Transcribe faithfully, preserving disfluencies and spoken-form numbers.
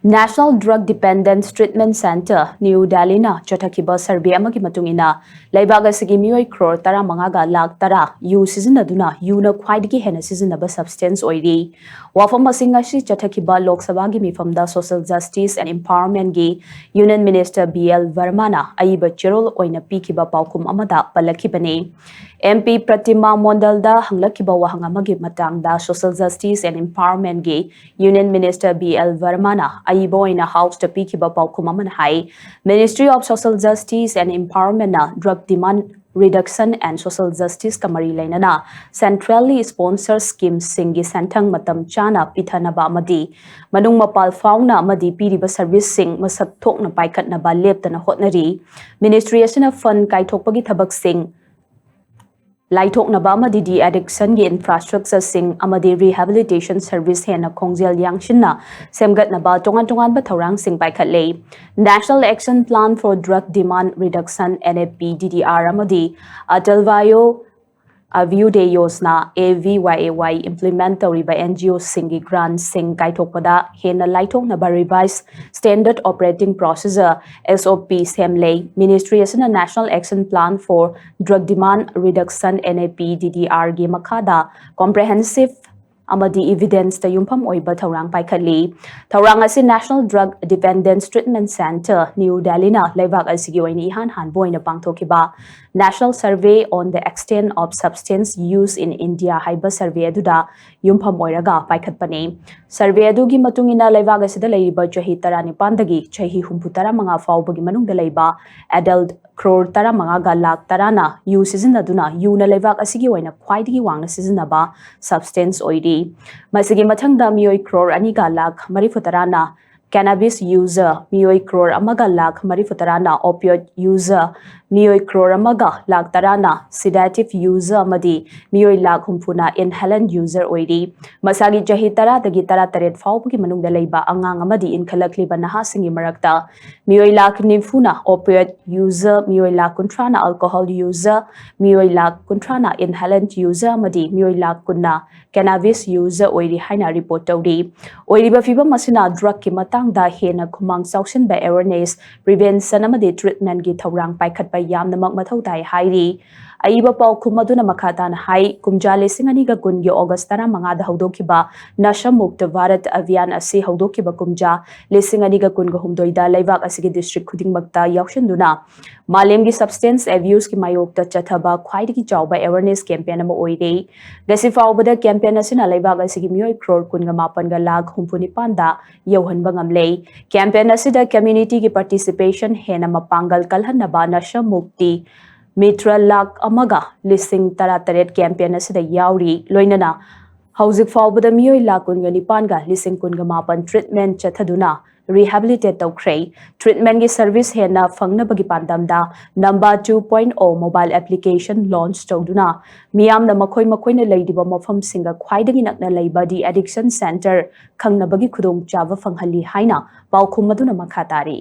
National Drug Dependence Treatment Center, New Delhi ꯅ ꯆꯠꯊꯈꯤꯕ survey ꯑꯃꯒꯤ ꯃꯇꯨꯡ ꯏꯟꯅ, ꯂꯩꯕꯥꯛ ꯑꯁꯤꯒꯤ ꯃꯤꯑꯣꯏ ꯀ꯭ꯔꯣꯔ ꯇꯔꯥꯃꯉꯥꯒ ꯂꯥꯈ ꯇꯔꯥ ꯌꯨ ꯁꯤꯖꯤꯟꯅꯗꯨꯅ ꯌꯨꯅ ꯈ꯭ꯋꯥꯏꯗꯒꯤ ꯍꯦꯟꯅ ꯁꯤꯖꯤꯟꯅꯕ substance ꯑꯣꯏꯔꯤ꯫ ꯋꯥꯐꯝ ꯑꯁꯤ ꯉꯁꯤ ꯆꯠꯊꯈꯤꯕ ꯂꯣꯛ ꯁꯚꯥꯒꯤ ꯃꯤꯐꯝꯗ Social Justice and Empowerment ꯒꯤ Union Minister B L Verma ꯅ ꯑꯏꯕ ꯆꯦꯔꯣꯜ ꯑꯣꯏꯅ ꯄꯤꯈꯤꯕ ꯄꯥꯎꯈꯨꯝ ꯑꯃꯗ ꯄꯜꯂꯛꯈꯤꯕꯅꯤ꯫ M P Pratima Mondal ꯗ ꯍꯪꯂꯛꯈꯤꯕ ꯋꯥꯍꯪ ꯑꯃꯒꯤ ꯃꯇꯥꯡꯗ Social Justice and Empowerment ꯒꯤ Union Minister B L Verma ꯅ ꯑꯏꯕ ꯑꯣꯏꯅ House ꯇ ꯄꯤꯈꯤꯕ ꯄꯥꯎꯈꯨꯝ ꯑꯃꯅ ꯍꯥꯏ, Ministry of Social Justice and Empowerment ꯅ drug demand reduction and social justice ꯀ ꯃꯔꯤ ꯂꯩꯅꯅ centrally sponsored scheme ꯁꯤꯡꯒꯤ ꯁꯦꯟꯊꯪ ꯃꯇꯝ ꯆꯥꯅ ꯄꯤꯊꯅꯕ ꯑꯃꯗꯤ ꯃꯅꯨꯡ ꯃꯄꯥꯜ ꯐꯥꯎꯅ ꯑꯃꯗꯤ ꯄꯤꯔꯤꯕ service ꯁꯤꯡ ꯃꯁꯛ ꯊꯣꯛꯅ ꯄꯥꯏꯈꯠꯅꯕ ꯂꯦꯞꯇꯅ ꯍꯣꯠꯅꯔꯤ꯫ Ministry ꯑꯁꯤꯅ fund ꯀꯥꯏꯊꯣꯛꯄꯒꯤ ꯊꯕꯛꯁꯤꯡ ꯂꯥꯏꯊꯣꯛꯅꯕ ꯑꯃꯗꯤ de-addiction ꯒꯤ infrastructure ꯁꯤꯡ ꯑꯃꯗꯤ rehabilitation service ꯍꯦꯟꯅ ꯈꯣꯡꯖꯦꯜ ꯌꯥꯡꯁꯤꯟꯅ ꯁꯦꯝꯒꯠꯅꯕ ꯇꯣꯉꯥꯟ ꯇꯣꯉꯥꯟꯕ ꯊꯧꯔꯥꯡꯁꯤꯡ ꯄꯥꯏꯈꯠꯂꯦ꯫ National Action Plan for Drug Demand Reduction, N A P D D R, ꯑꯃꯗꯤ Atal Vayo Abhyuday Yojana, A V Y A Y, implement ꯇꯧꯔꯤꯕ N G O ꯁꯤꯡꯒꯤ grant ꯁꯤꯡ ꯀꯥꯏꯊꯣꯛꯄꯗ ꯍꯦꯟꯅ ꯂꯥꯏꯊꯣꯛꯅꯕ revised standard operating procedure, S O P, ꯁꯦꯝꯂꯦ꯫ Ministry ꯑꯁꯤꯅ National Action Plan for Drug Demand Reduction, N A P D D R ꯒꯤ ꯃꯈꯥꯗ comprehensive ꯑꯃꯗꯤ evidence ꯇ ꯌꯨꯝꯐꯝ ꯑꯣꯏꯕ ꯊꯧꯔꯥꯡ ꯄꯥꯏꯈꯠꯂꯤ꯫ ꯊꯧꯔꯥꯡ ꯑꯁꯤ National Drug Dependence Treatment Center, New Delhi ꯅ ꯂꯩꯕꯥꯛ ꯑꯁꯤꯒꯤ ꯑꯣꯏꯅ ꯏꯍꯥꯟ ꯍꯥꯟꯕ ꯑꯣꯏꯅ ꯄꯥꯡꯊꯣꯛꯈꯤꯕ National Survey on the Extent of Substance Use in India ꯍꯥꯏꯕ ꯁꯔꯚꯦ ꯑꯗꯨꯗ ꯌꯨꯝꯐꯝ ꯑꯣꯏꯔꯒ ꯄꯥꯏꯈꯠꯄꯅꯤ꯫ ꯁꯔꯚꯦ ꯑꯗꯨꯒꯤ ꯃꯇꯨꯡ ꯏꯟꯅ, ꯂꯩꯕꯥꯛ ꯑꯁꯤꯗ ꯂꯩꯔꯤꯕ ꯆꯍꯤ ꯇꯔꯥꯅꯤꯄꯥꯟꯗꯒꯤ ꯆꯍꯤ ꯍꯨꯝꯐꯨ ꯇꯔꯥꯃꯉꯥ ꯐꯥꯎꯕꯒꯤ ꯃꯅꯨꯡꯗ ꯂꯩꯕ adult ꯀ꯭ꯔꯣꯔ ꯇꯔꯥꯃꯉꯥꯒ ꯂꯥꯈ ꯇꯔꯥꯅ ꯌꯨ ꯁꯤꯖꯤꯟꯅꯗꯨꯅ ꯌꯨꯅ ꯂꯩꯕꯥꯛ ꯑꯁꯤꯒꯤ ꯑꯣꯏꯅ ꯈ꯭ꯋꯥꯏꯗꯒꯤ ꯋꯥꯡꯅ ꯁꯤꯖꯤꯟꯅꯕ substance ꯑꯣꯏꯔꯤ꯫ ꯃꯁꯤꯒꯤ ꯃꯊꯪꯗ ꯃꯤꯑꯣꯏ ꯀ꯭ꯔꯣꯔ ꯑꯅꯤꯒ ꯂꯥꯈ ꯃꯔꯤꯐꯨ ꯇꯔꯥꯅ cannabis user, ꯃꯤꯑꯣꯏ ꯀ꯭ꯔꯣꯔ ꯑꯃꯒ ꯂꯥꯈ ꯃꯔꯤꯐꯨ ꯇꯔꯥꯅ opioid user, ꯃꯤꯑꯣꯏ ꯀ꯭ꯔꯣꯔ ꯑꯃꯒ ꯂꯥꯈ ꯇꯔꯥꯅ sedative user ꯑꯃꯗꯤ ꯃꯤꯑꯣꯏ ꯂꯥꯈ ꯍꯨꯝꯐꯨꯅ inhalant user ꯑꯣꯏꯔꯤ꯫ ꯃꯁꯥꯒꯤ ꯆꯍꯤ ꯇꯔꯥꯗꯒꯤ ꯇꯔꯥꯇꯔꯦꯠ ꯐꯥꯎꯕꯒꯤ ꯃꯅꯨꯡꯗ ꯂꯩꯕ ꯑꯉꯥꯡ ꯑꯃꯗꯤ ꯏꯟꯈꯠꯂꯛꯂꯤꯕ ꯅꯍꯥꯁꯤꯡꯒꯤ ꯃꯔꯛꯇ ꯃꯤꯑꯣꯏ ꯂꯥꯈ ꯅꯤꯐꯨꯅ opioid user, ꯃꯤꯑꯣꯏ ꯂꯥꯈ ꯀꯨꯟꯊ꯭ꯔꯥꯅ alcohol user, ꯃꯤꯑꯣꯏ ꯂꯥꯈ ꯀꯨꯟꯊ꯭ꯔꯥꯅ inhalant user ꯑꯃꯗꯤ ꯃꯤꯑꯣꯏ ꯂꯥꯈ ꯀꯨꯟꯅ cannabis user ꯑꯣꯏꯔꯤ ꯍꯥꯏꯅ report ꯇꯧꯔꯤ꯫ ꯑꯣꯏꯔꯤꯕ ꯐꯤꯕꯝ ꯑꯁꯤꯅ drug ꯀꯤ ꯃꯇꯥꯡ ꯃꯇꯥꯡꯗ ꯍꯦꯟꯅ ꯈꯨꯃꯥꯡ ꯆꯥꯎꯁꯤꯟꯕ, awareness, prevention ꯑꯃꯗꯤ treatmentꯀꯤ ꯊꯧꯔꯥꯡ ꯄꯥꯏꯈꯠꯄ ꯌꯥꯝꯅꯃꯛ ꯃꯊꯧ ꯇꯥꯏ ꯍꯥꯏꯔꯤ꯫ ꯑꯏꯕ ꯄꯥꯎꯈꯨꯝ ꯑꯗꯨꯅ ꯃꯈꯥ ꯇꯥꯅ ꯍꯥꯏ, ꯀꯨꯝꯖꯥ ꯂꯤꯁꯤꯡ ꯑꯅꯤꯒ ꯀꯨꯟꯒꯤ August ꯇꯔꯥꯃꯉꯥꯗ ꯍꯧꯗꯣꯛꯈꯤꯕ ꯅꯁꯥ ꯃꯨꯛꯇ ꯚꯥꯔꯠ ꯑꯚꯤꯌꯥꯟ ꯑꯁꯤ ꯍꯧꯗꯣꯛꯈꯤꯕ ꯀꯨꯝꯖꯥ ꯂꯤꯁꯤꯡ ꯑꯅꯤꯒ ꯀꯨꯟꯒ ꯍꯨꯝꯗꯣꯏꯗ ꯂꯩꯕꯥꯛ ꯑꯁꯤꯒꯤ district ꯈꯨꯗꯤꯡꯃꯛꯇ ꯌꯥꯎꯁꯤꯟꯗꯨꯅ ꯃꯥꯂꯦꯝꯒꯤ substance abuseꯀꯤ ꯃꯥꯌꯣꯛꯇ ꯆꯠꯊꯕ ꯈ꯭ꯋꯥꯏꯗꯒꯤ ꯆꯥꯎꯕ awareness campaign ꯑꯃ ꯑꯣꯏꯔꯤ꯫ ꯉꯁꯤ ꯐꯥꯎꯕꯗ campaign ꯑꯁꯤꯅ ꯂꯩꯕꯥꯛ ꯑꯁꯤꯒꯤ ꯃꯤꯑꯣꯏ crore ꯀꯨꯟꯒ ꯃꯥꯄꯟꯒ ꯂꯥꯈ ꯍꯨꯝꯐꯨ ꯅꯤꯄꯥꯟꯗ ꯌꯧꯍꯟꯕ ꯉꯝꯂꯦ꯫ Campaign ꯑꯁꯤꯗ communityꯒꯤ participation ꯍꯦꯟꯅ ꯃꯄꯥꯡꯒꯜ ꯀꯜꯍꯟꯅꯕ ꯅꯁꯥ ꯃꯨꯛꯇꯤ ꯃꯤꯇ꯭ꯔ ꯂꯥꯈ ꯑꯃꯒ ꯂꯤꯁꯤꯡ ꯇꯔꯥꯇꯔꯦꯠ campaign ꯑꯁꯤꯗ ꯌꯥꯎꯔꯤ꯫ ꯂꯣꯏꯅꯅ ꯍꯧꯖꯤꯛ ꯐꯥꯎꯕꯗ ꯃꯤꯑꯣꯏ ꯂꯥꯈ ꯀꯨꯟꯒ ꯅꯤꯄꯥꯟꯒ ꯂꯤꯁꯤꯡ ꯀꯨꯟꯒ ꯃꯥꯄꯟ treatment ꯆꯠꯊꯗꯨꯅ rehabilitate ꯇꯧꯈ꯭ꯔꯦ꯫ Treatmentꯀꯤ service ꯍꯦꯟꯅ ꯐꯪꯅꯕꯒꯤ ꯄꯥꯟꯗꯝꯗ Namba two point O mobile application launch ꯇꯧꯗꯨꯅ ꯃꯤꯌꯥꯝꯅ ꯃꯈꯣꯏ ꯃꯈꯣꯏꯅ ꯂꯩꯔꯤꯕ ꯃꯐꯝꯁꯤꯡꯒ ꯈ꯭ꯋꯥꯏꯗꯒꯤ ꯅꯛꯅ ꯂꯩꯕ de-addiction centre ꯈꯪꯅꯕꯒꯤ ꯈꯨꯗꯣꯡꯆꯥꯕ ꯐꯪꯍꯜꯂꯤ ꯍꯥꯏꯅ ꯄꯥꯎꯈꯨꯝ ꯑꯗꯨꯅ ꯃꯈꯥ ꯇꯥꯔꯤ꯫